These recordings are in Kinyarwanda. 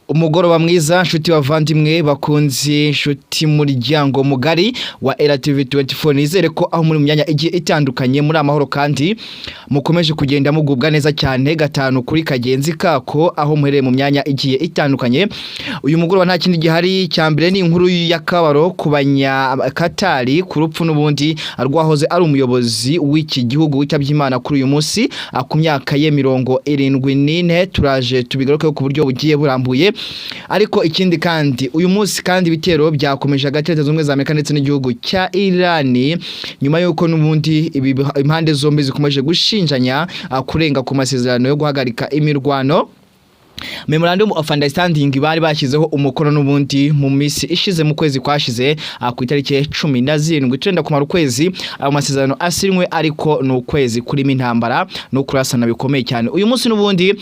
Umugoroba mwiza, nshuti bavandimwe, bakunzi, nshuti muryango mugari wa RTV 24. Nizere ko aho muri mu myanya igiye itandukanye muri amahoro kandi mukomeje kugenda mugubwa neza cyane gatanu kuri kagenzi kako aho muherereye mu myanya igiye itandukanye. Uyu mugoroba nta kindi gihari cya mbere, ni inkuru y'akabaro ku Banyakatari ku rupfu n'ubundi rwahoze ari umuyobozi w'iki gihugu witabye Imana kuri uyu munsi ku myaka ye 74. Turaje tubigarukeho ku buryo bugiye burambuye. Ariko ikindi kandi, uyu munsi kandi ibitero byakomeje hagati ya Leta Zunze Ubumwe za Amerika ndetse n'igihugu cya Irani, nyuma y'uko n'ubundi ibi impande zombi zikomeje gushinjanya kurenga ku masezerano yo guhagarika imirwano, Memorandum of Understanding, bari bashyizeho umukono n'ubundi mu minsi ishize, mu kwezi kwashize, ku itariki 17. Turenda kumara ukwezi ayo masezerano asinywe, ariko ni ukwezi kurimo intambara no kurasana bikomeye cyane. Uyu munsi n'ubundi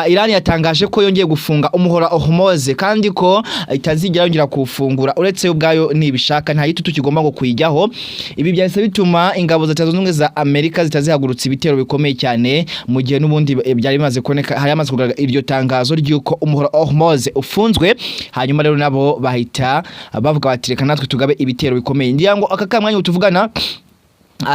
Iran yatangaje ko yongeye gufunga umuhora Hormuz kandi ko itazigera yongera kuwufungura uretse ubwayo nibishaka, nta gitutu kigomba ngo kuyijyaho. Ibi byahise bituma ingabo za Leta Zunze Ubumwe za Amerika zitazihagurutsa ibitero bikomeye cyane, mu gihe n'ubundi byari bimaze kuboneka, hari hamaze kugaragara iryo tangazo ry'uko umuhora Hormuz ufunzwe. Hanyuma rero nabo bahita bavuga bati: "Reka natwe tugabe ibitero bikomeye." Ngira ngo aka kamwanya tuvugana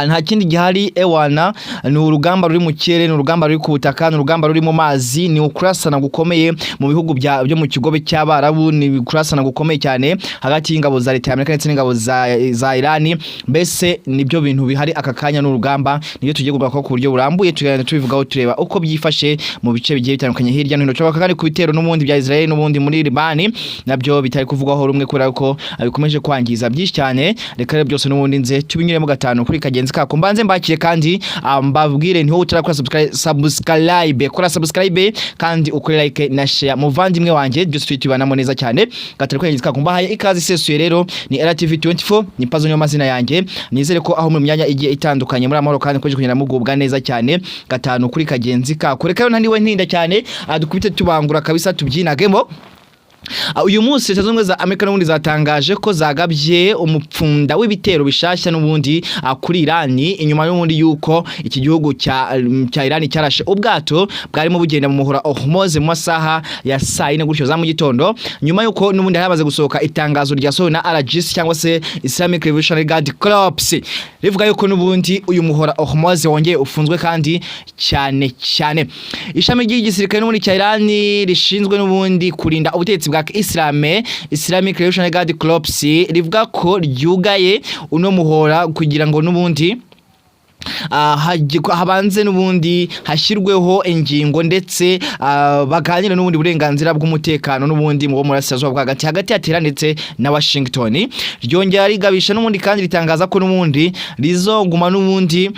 nta kindi gihari, ewana, ni urugamba ruri mu kirere, ni urugamba ruri ku butaka, ni urugamba ruri mu mazi, ni ukurasana gukomeye mu bihugu byo mu Kigobe cy'Abarabu, ni ukurasana gukomeye cyane hagati y'ingabo za leta ya Amerika ndetse n'ingabo za Irani. Mbese nibyo bintu bihari aka kanya, ni urugamba, nibyo tugiye kugarukaho ku buryo burambuye, tugenda tubivugaho, tureba uko byifashe mu bice bigiye bitandukanye hirya no hino. Turagaruka kandi ku bitero n'ubundi bya Israel n'ubundi muri Libani, nabyo bitari kuvugwaho rumwe kubera ko bikomeje kwangiza byinshi cyane. Reka rero byose n'ubundi nze tubinyuremo gatanu kuri kagenzi kako. Mbanze mbakire kandi mbabwire nti: wowe utarakora subscribe, kora subscribe kandi ukore like na share, muvandimwe wanjye. Byose tujye tubibanamo neza cyane gatanu kuri kagenzi kako. Mbahaye ikaze isesuye. Rero ni RTV 24, ni Pazo niyo mazina yanjye. Nizere ko aho mu myanya igiye itandukanye muri amahoro kandi mukomeje kugenda mugubwa neza cyane gatanu kuri kagenzi kako. Reka rero ntaniwe ntinda cyane, dukubite tubangura kabisa, tubyinagemo. Uyu munsi Leta Zunze Ubumwe za Amerika n'ubundi zatangaje ko zagabye umupfunda w'ibitero bishasha n'ubundi kuri Irani, inyuma n'ubundi yuko iki gihugu cya Irani cyarashe ubwato bwarimo bugenda mu muhora Hormuz mu masaha ya saa 4 gutyo za mu gitondo, nyuma yuko n'ubundi hamaze gusohoka itangazo ryasohowe na IRGC cyangwa se Islamic Revolutionary Guard Corps, rivuga yuko n'ubundi uyu muhora Hormuz wongeye ufunzwe kandi cyane cyane. Ishami ry'igisirikare n'ubundi cya Irani rishinzwe n'ubundi kurinda ubutegetsi bwa Islam, Islamic Revolutionary Guard Corps, rivuga ko ryugaye uno muhora kugira ngo n'ubundi habanze n'ubundi hashyirweho ingingo ndetse baganire n'ubundi burenganzira bw'umutekano n'ubundi mu bo murasirazuba bwa hagati, hagati ya Tehran ndetse na Washington. Ryongera rigabisha n'ubundi kandi ritangaza ko n'ubundi rizoguma n'ubundi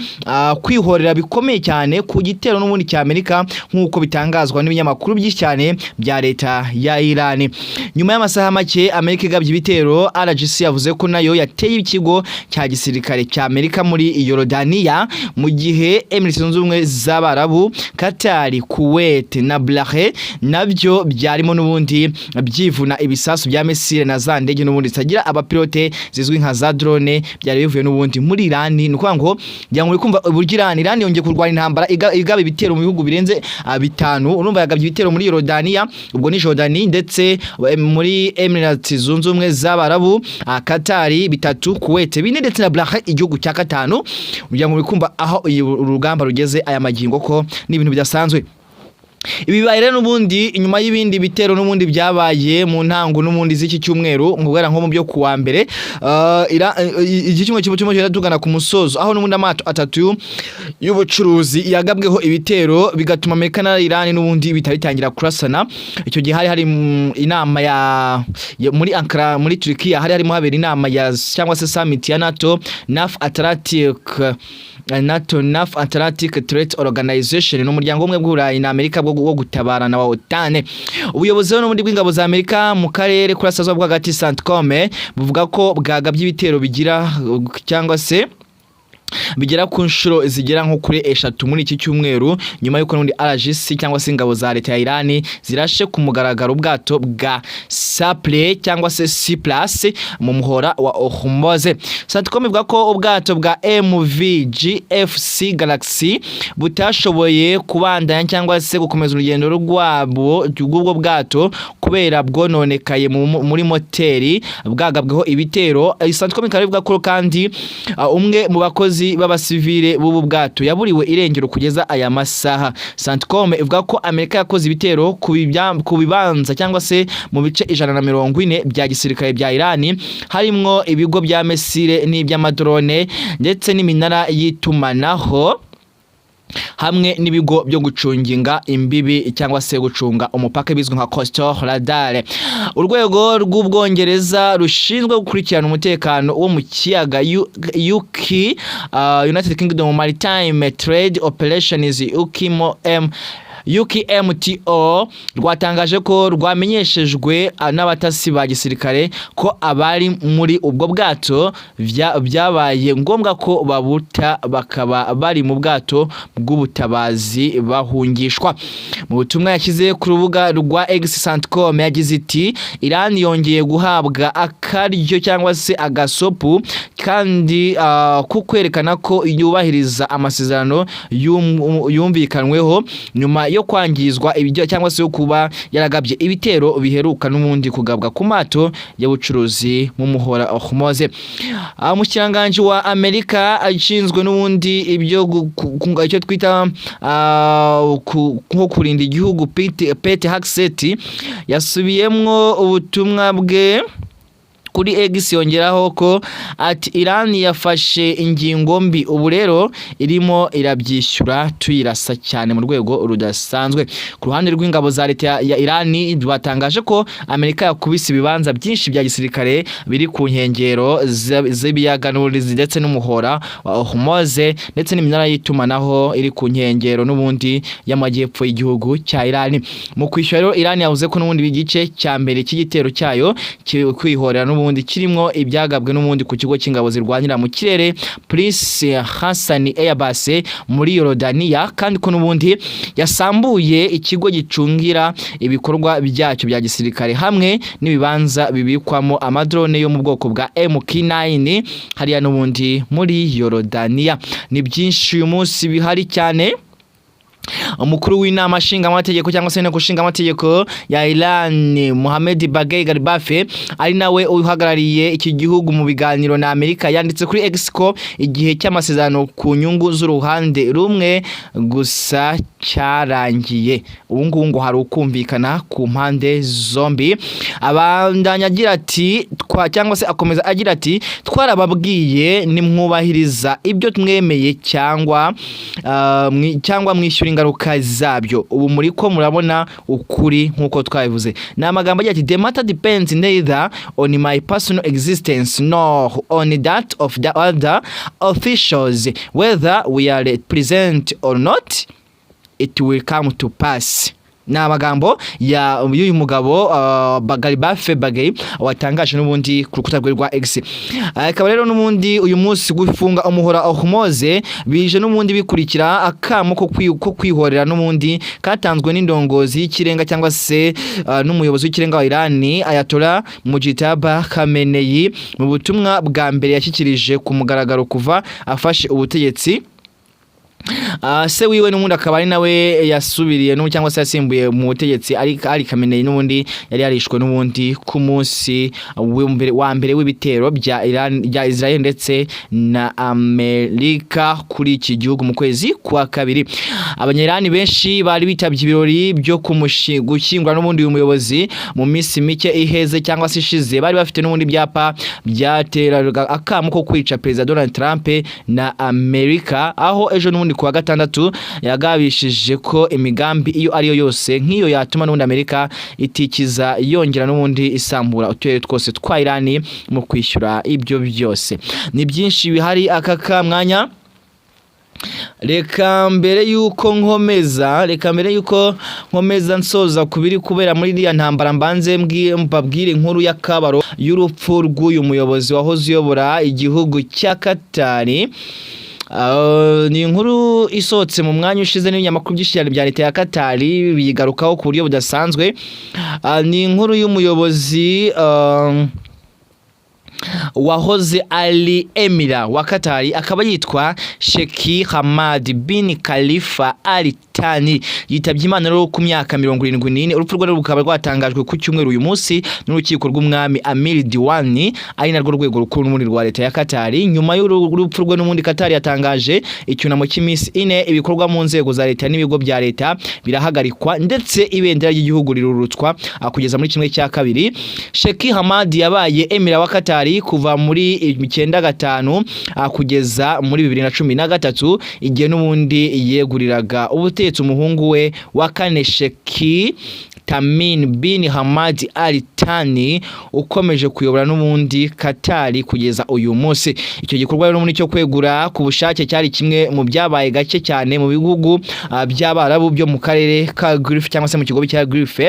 kwihorera bikomeye cyane ku gitero n'ubundi cya Amerika, nk'uko bitangazwa n'ibinyamakuru byinshi cyane bya leta ya Iran. Nyuma y'amasaha make Amerika igabye ibitero, IRGC yavuze ko nayo yateye ikigo cya gisirikare cya Amerika muri Yorodaniya, mu gihe Emirates Zunze Ubumwe z'Abarabu, Qatar, Kuwait na Bahrain nabyo byarimo n'ubundi byivuna ibisasu bya missile na za ndege n'ubundi zitagira abapilote zizwi nka za drone, byari bivuye n'ubundi muri Iran. Ni ukuvuga ngo ngira ngo uri kumva uburyo Iran yongeye kurwana intambara, igaba ibitero mu bihugu birenze bitanu. Urumva yagabye ibitero muri Yorodaniya, ubwo ni Jordani, ndetse muri Emirates Zunze Ubumwe z'Abarabu, Qatar bitatu, Kuwait bine, ndetse na Bahrain igihugu cya gatanu. Kugira ngo uri kumva aho urugamba rugeze aya magingo, ko ni ibintu bidasanzwe. Ibi bibaye rero n'ubundi inyuma y'ibindi bitero n'ubundi byabaye mu ntango n'ubundi z'iki cyumweru, ngo guhera nko mu byo kuwa mbere, iki cyumweru kimwe kimwe tugana ku musozo, aho n'ubundi amato atatu y'ubucuruzi yagabweho ibitero, bigatuma Amerika na Iran n'ubundi bitari bitangira kurasana. Icyo gihe hari hari inama ya muri Ankara muri Turkiya, hari harimo habera inama ya cyangwa se summit ya NATO North Atlantic, NATO North Atlantic Treaty Organization, ni umuryango umwe bw'Uburayi na Amerika bwo gutabarana wa OTAN. Ubuyobozi rero n'ubundi bw'ingabo za Amerika mu karere kurasirazuba bwo hagati, CENTCOM, buvuga ko bwagabye ibitero bigira cyangwa se Bigera ku nshuro zigera nko kuri eshatu muri iki cyumweru, nyuma y'uko n'ubundi IRGC cyangwa se ingabo za leta ya Iran zirashe ku mugaragaro ubwato bwa Saple cyangwa se C+ mu muhora wa Hormuz. CENTCOM ivuga ko ubwato bwa MVGFC Galaxy butashoboye kubandanya cyangwa se gukomeza urugendo rwabwo rw'ubwo bwato kubera bwononekaye muri moteri, bwagabweho ibitero. CENTCOM ikaba ivuga ko kandi umwe mu bakozi b'abasivile b'ubu bwato yaburiwe irengero kugeza aya masaha. CENTCOM ivuga ko Amerika yakoze ibitero ku bibanza cyangwa se mu bice 140 bya gisirikare bya Iran, harimwo ibigo bya missile n'iby'amadrone ndetse n'iminara y'itumanaho hamwe n'ibigo byo gucunginga imbibi cyangwa se gucunga umupaka bizwi nka coastal radar. Urwego rw'Ubwongereza rushinzwe gukurikirana umutekano wo mu kiyaga UK, United Kingdom Maritime Trade Operations, UKM, UKMTO, rwatangaje ko rwamenyeshejwe n'abatasi ba gisirikare ko abari muri ubwo bwato byabaye ngombwa ko babuta, bakaba bari mu bwato bw'ubutabazi bahungishwa. Mu butumwa yashyize ku rubuga rwa X, CENTCOM yagize iti: "Iran yongeye guhabwa akaryo cyangwa se agasopu kandi ku kwerekana ko yubahiriza amasezerano yumvikanweho nyuma yo kwangizwa ibyo cyangwa se yo kuba yaragabye ibitero biheruka n'ubundi kugabwa ku mato y'ubucuruzi mu muhora Hormuz." Umushikiranganji wa Amerika ashinzwe n'ubundi ibyo icyo twita nko kurinda igihugu, Pete Hegseth, yasubiyemwo ubutumwa bwe kuri X, yongeraho ko ati: "Iran yafashe ingingo mbi, ubu rero irimo irabyishyura tuyirasa cyane mu rwego rudasanzwe." Ku ruhande rw'ingabo za leta ya Iran, batangaje ko Amerika yakubise ibibanza byinshi bya gisirikare biri ku nkengero z'ibiyaga n'uruzi ndetse n'umuhora wa Hormuz, ndetse n'iminara y'itumanaho iri ku nkengero n'ubundi y'amajyepfo y'igihugu cya Iran. Mu kwishyura rero, Iran yavuze ko n'ubundi igice cya mbere cy'igitero cyayo kwihorera n'ubundi kirimo ibyagabwe n'ubundi ku kigo cy'ingabo zirwanira mu kirere Prince Hassan Airbase muri Yorodaniya, kandi ko n'ubundi yasambuye ikigo gicungira ibikorwa byacyo bya gisirikare hamwe n'ibibanza bibikwamo amadrone yo mu bwoko bwa MQ9 hariya n'ubundi muri Yorodaniya. Ni byinshi uyu munsi bihari cyane. Umukuru w'inama nshingamategeko cyangwa se inteko nshingamategeko ya Iran, Mohamed Bagher Ghalibaf, ari nawe uhagarariye iki gihugu mu biganiro na Amerika, yanditse kuri X ko igihe cy'amasezerano ku nyungu z'uruhande rumwe gusa cyarangiye. Ubu ngubu ngo hari ukumvikana ku mpande zombi. Abandanya agira ati twa cyangwa se akomeza agira ati: "Twarababwiye, nimwubahiriza ibyo mwemeye cyangwa cyangwa mwishyura ingaruka zabyo. Ubu muri ko murabona ukuri nk'uko twabivuze." Ni amagambo agira ati: "The matter depends neither on my personal existence nor on that of the other officials. Whether we are present or not, it will come to pass." Ni amagambo ya y'uyu mugabo Ghalibaf Bagheri watangaje n'ubundi ku rukuta rwe rwa X. Akaba rero n'ubundi uyu munsi gufunga umuhora Hormuz bije n'ubundi bikurikira akamo ko kwihorera n'ubundi katanzwe n'indongozi y'ikirenga cyangwa se n'umuyobozi w'ikirenga wa Iran, Ayatollah Mujtaba Khamenei, mu butumwa bwa mbere yashyikirije ku mugaragaro kuva afashe ubutegetsi. Se wiwe n'ubundi akaba ari nawe yasubiriye n'ubu cyangwa se yasimbuye mu butegetsi ari Khamenei, n'ubundi yari yarishwe n'ubundi ku munsi wa mbere w'ibitero bya Iran, bya Israel ndetse na Amerika kuri iki gihugu mu kwezi kwa kabiri. Abanyirani benshi bari bitabye ibirori byo gushyingura n'ubundi uyu muyobozi mu minsi mike iheze cyangwa se ishize, bari bafite n'ubundi ibyapa byateraga akamo ko kwica Perezida Donald Trump na Amerika, aho ejo n'ubundi kuwa gatandatu yagabishije ko imigambi iyo ariyo yose nk'iyo yatuma n'ubundi Amerika itikiza yongera n'ubundi isambura uturere twose twa Irani mu kwishyura ibyo byose. Ni byinshi bihari aka kamwanya. Reka mbere yuko nkomeza nsoza ku biri kubera muri iriya ntambara, mbanze mbabwire inkuru y'akabaro y'urupfu rw'uyu muyobozi wahoze uyobora igihugu cya Katari. Ni inkuru isohotse mu mwanya ushize n'ibinyamakuru byinshi cyane bya leta ya Katari biyigarukaho ku buryo budasanzwe. Ni inkuru y'umuyobozi wahoze ari Emira wa Katari, akaba yitwa Sheikh Hamad bin Khalifa Al Thani, yitabye Imana rero ku myaka 74. Urupfu rwe rukaba rwatangajwe ku cyumweru uyu munsi n'urukiko rw'umwami Amir Diwani, ari narwo rwego rukuru n'ubundi rwa leta ya Katari. Nyuma y'urupfu rwe n'ubundi, Katari yatangaje icyunamo cy'iminsi 4, ibikorwa mu nzego za leta n'ibigo bya leta birahagarikwa, ndetse ibendera ry'igihugu rirurutswa kugeza muri ½. Sheikh Hamad yabaye Emira wa Katari kuva muri 95 kugeza muri 2013, igihe n'ubundi yeguriraga ubutegetsi umuhungu we wa kane, Sheikh Tamim bin Hamad Al Thani, ukomeje kuyobora n'ubundi Katari kugeza uyu munsi. Icyo gikorwa rero muri cyo kwegura ku bushake cyari kimwe mu byabaye gake cyane mu bihugu by'Abarabu byo mu karere ka Gulf cyangwa se mu kigobe cya Gulf.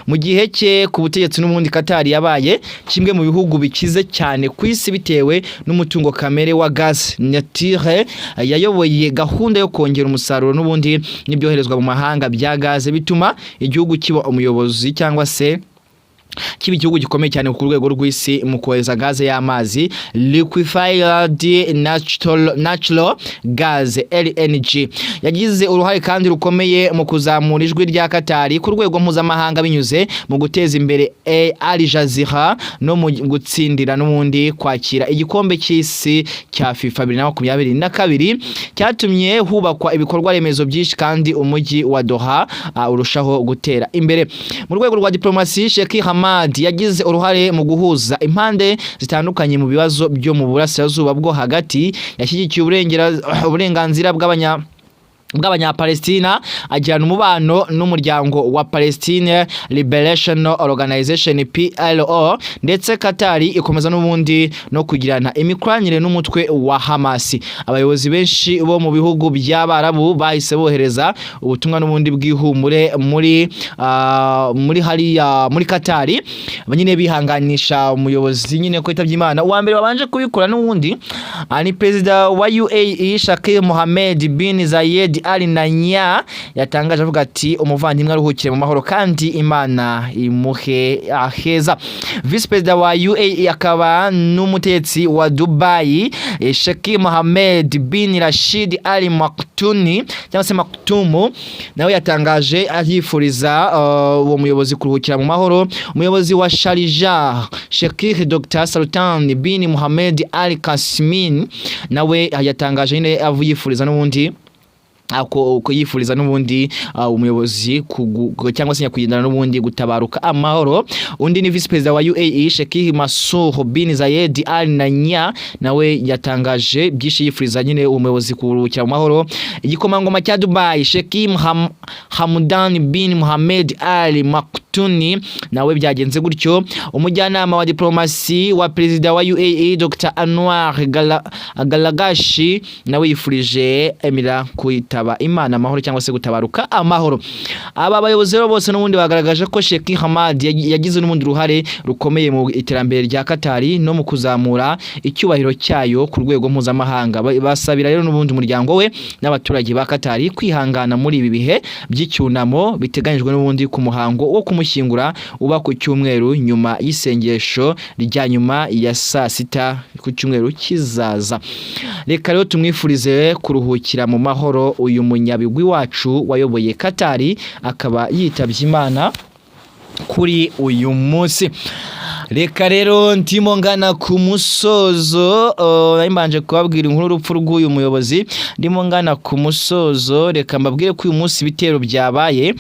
Mu gihe cye ku butegetsi n'ubundi, Katari yabaye kimwe mu bihugu bikize cyane ku isi bitewe n'umutungo kamere wa gaz naturel. Yayoboye gahunda yo kongera umusaruro n'ubundi n'ibyoherezwa mu mahanga bya gaze, bituma igihugu kiba umuyobozi cyangwa se kiba igihugu gikomeye cyane ku rwego rw'isi mu kohereza gaze y'amazi, liquefied natural gas, LNG. Yagize uruhare kandi rukomeye mu kuzamura ijwi rya Katari ku rwego mpuzamahanga binyuze mu guteza imbere Al Jazeera no mu gutsindira n'ubundi kwakira igikombe cy'isi cya FIFA 2022, cyatumye hubakwa ibikorwa remezo byinshi kandi umujyi wa Doha urushaho gutera imbere. Mu rwego rwa diplomasi, Sheikh Hamad yagize uruhare mu guhuza impande zitandukanye mu bibazo byo mu burasirazuba bwo hagati. Yashyigikiye uburenganzira bw'Abanyapalestina, agirana umubano n'umuryango wa Palestine Liberation Organization, PLO, ndetse Katari ikomeza n'ubundi no kugirana imikoranire n'umutwe wa Hamas. Abayobozi benshi bo mu bihugu by'Abarabu bahise bohereza ubutumwa n'ubundi bw'ihumure muri hariya muri Katari, nyine bihanganisha umuyobozi nyine ko yitabye Imana. Uwa mbere wabanje kubikora n'ubundi ni perezida wa UAE, Sheikh Mohammed bin Zayed Al Nahyan, yatangaje avuga ati: "Umuvandimwe aruhukire mu mahoro kandi Imana imuhe aheza." Vice Perezida wa UAE akaba n'umutegetsi wa Dubai, Sheikh Mohammed bin Rashid Al Maktoum cyangwa se Maktoum, nawe yatangaje yifuriza uwo muyobozi kuruhukira mu mahoro. Umuyobozi wa Sharjah, Sheikh Dr Sultan bin Mohammed Al Qasimi, nawe yatangaje nyine yifuriza n'ubundi ako yifuriza n'ubundi umuyobozi cyangwa se nyakwigendera n'ubundi gutabaruka amahoro. Undi ni vice perezida wa UAE, Sheikh Mansour bin Zayed Al Nahyan, nawe yatangaje byinshi yifuriza nyine umuyobozi kuruhukira mu mahoro. Igikomangoma cya Dubai, Sheikh Hamdan bin Mohammed Al Maktoum, nawe byagenze gutyo. Umujyanama wa diplomasi wa perezida wa UAE, Dr Anwar Gargash, nawe yifurije Emira kwitaba Imana amahoro cyangwa se gutabaruka amahoro. Aba bayobozi rero bose n'ubundi bagaragaje ko Sheikh Hamad yagize n'ubundi ruhare rukomeye mu iterambere rya Katari no mu kuzamura icyubahiro cyayo ku rwego mpuzamahanga. Basabira rero n'ubundi umuryango we n'abaturage ba Katari kwihangana muri ibi bihe by'icyunamo biteganyijwe n'ubundi ku muhango wo kumushyingura uba ku cyumweru nyuma y'isengesho rya nyuma ya saa sita ku cyumweru kizaza. Reka rero tumwifurize kuruhukira mu mahoro uyu munyabigwi wacu wayoboye Katari, akaba yitabye Imana kuri uyu munsi. Reka rero ndimo ngana ku musozo, nari mbanje kubabwira inkuru y'urupfu rw'uyu muyobozi. Ndimo ngana ku musozo, reka mbabwire ko uyu munsi ibitero byabaye.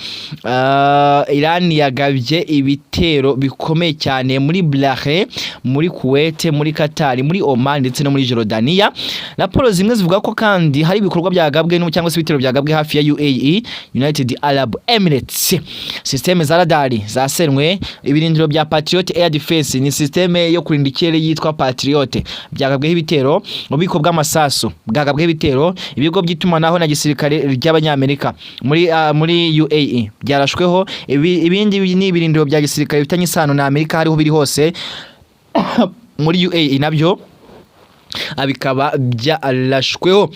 Iran yagabye ibitero bikomeye cyane muri Bahrain, muri Kuwait, muri Qatar, muri Oman ndetse no muri Jordania. Raporo zimwe zivuga ko kandi hari ibikorwa byagabwe cyangwa se ibitero byagabwe hafi ya UAE, United Arab Emirates. Système za radari zasenwe, ibirindiro bya Patriot Air Defense, ni système yo kurinda ikirere yitwa Patriot, byagabweho ibitero, ububiko bw'amasasu bwagabweho ibitero, ibigo by'itumanaho na gisirikare ry'Abanyamerika muri UAE byarashweho. Ibindi ni ibirindiro bya gisirikare bifitanye isano na Amerika hariho biri hose muri UAE nabyo. Bikaba byarashweho.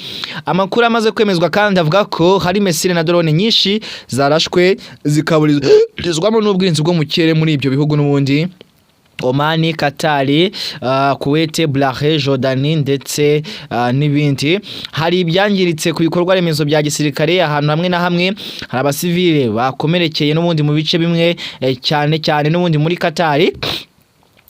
Amakuru amaze kwemezwa kandi avuga ko hari missile na drone nyinshi zarashwe, zikaburizwamo n'ubwirinzi bwo mu kirere muri ibyo bihugu n'ubundi: Omani, Katari, Kuwait, Bahrain, Jordani ndetse n'ibindi. Hari ibyangiritse ku bikorwa remezo bya gisirikare ahantu hamwe na hamwe, hari abasivile bakomerekeye n'ubundi mu bice bimwe, cyane cyane n'ubundi muri Katari,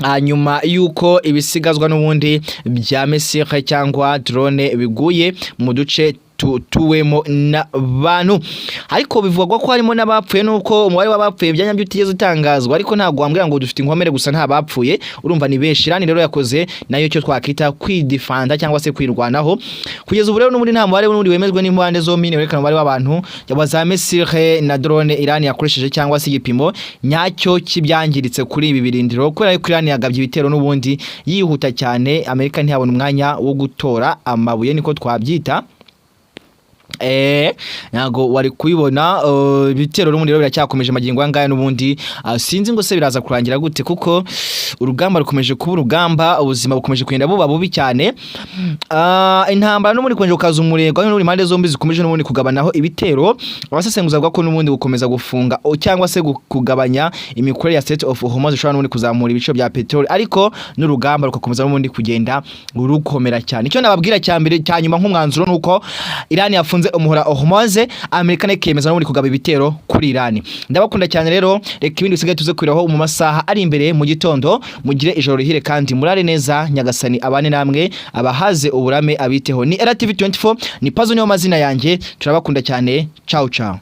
hanyuma yuko ibisigazwa n'ubundi bya missile cyangwa drone biguye mu duce tutuwemo n'abantu. Ariko bivugwa ko harimo n'abapfuye, nuko umubare w'abapfuye byanyabyo utigeze utangazwa, ariko ntabwo wambwira ngo dufite inkomere gusa nta bapfuye. Urumva ni benshi. Irani rero yakoze nayo icyo twakita kwidefenda cyangwa se kwirwanaho. Kugeza ubu rero n'ubundi nta mubare n'ubundi wemezwa n'impande zombi werekana umubare w'abantu wa za missile na drone Irani yakoresheje cyangwa se igipimo nyacyo cy'ibyangiritse kuri ibi birindiro, kubera ko Irani yagabye ibitero n'ubundi yihuta cyane, Amerika ntiyabona umwanya wo gutora amabuye, niko twabyita. Ntago wari kubibona. Ibitero n'ubundi rero biracyakomeje magingo aya ngaya n'ubundi. Sinzi ngo se biraza kurangira gute, kuko urugamba rukomeje kuba urugamba, ubuzima bukomeje kugenda buba bubi cyane. Intambara n'ubundi ikomeje gukaza umurego, aho n'ubundi impande zombi zikomeje n'ubundi kugabanaho ibitero. Abasesenguzi bavuga ko n'ubundi gukomeza gufunga cyangwa se kugabanya imikorere ya Strait of Hormuz ishobora n'ubundi kuzamura ibiciro bya peteroli, ariko n'urugamba rugakomeza n'ubundi kugenda rukomera cyane. Icyo nababwira cya mbere, cya nyuma, nk'umwanzuro, nuko Iran yafunze umuhora Hormuz, Amerika nayo ikemeza n'ubundi kugaba ibitero kuri Iran. Ndabakunda cyane rero, reka ibindi bisigaye tuze kwiraho mu masaha ari imbere mu gitondo. Mugire ijoro rihire kandi murare neza. Nyagasani abane namwe, abahaze uburame, abiteho. Ni RTV 24, ni Pazo niyo mazina yanjye. Turabakunda cyane. Ciao ciao.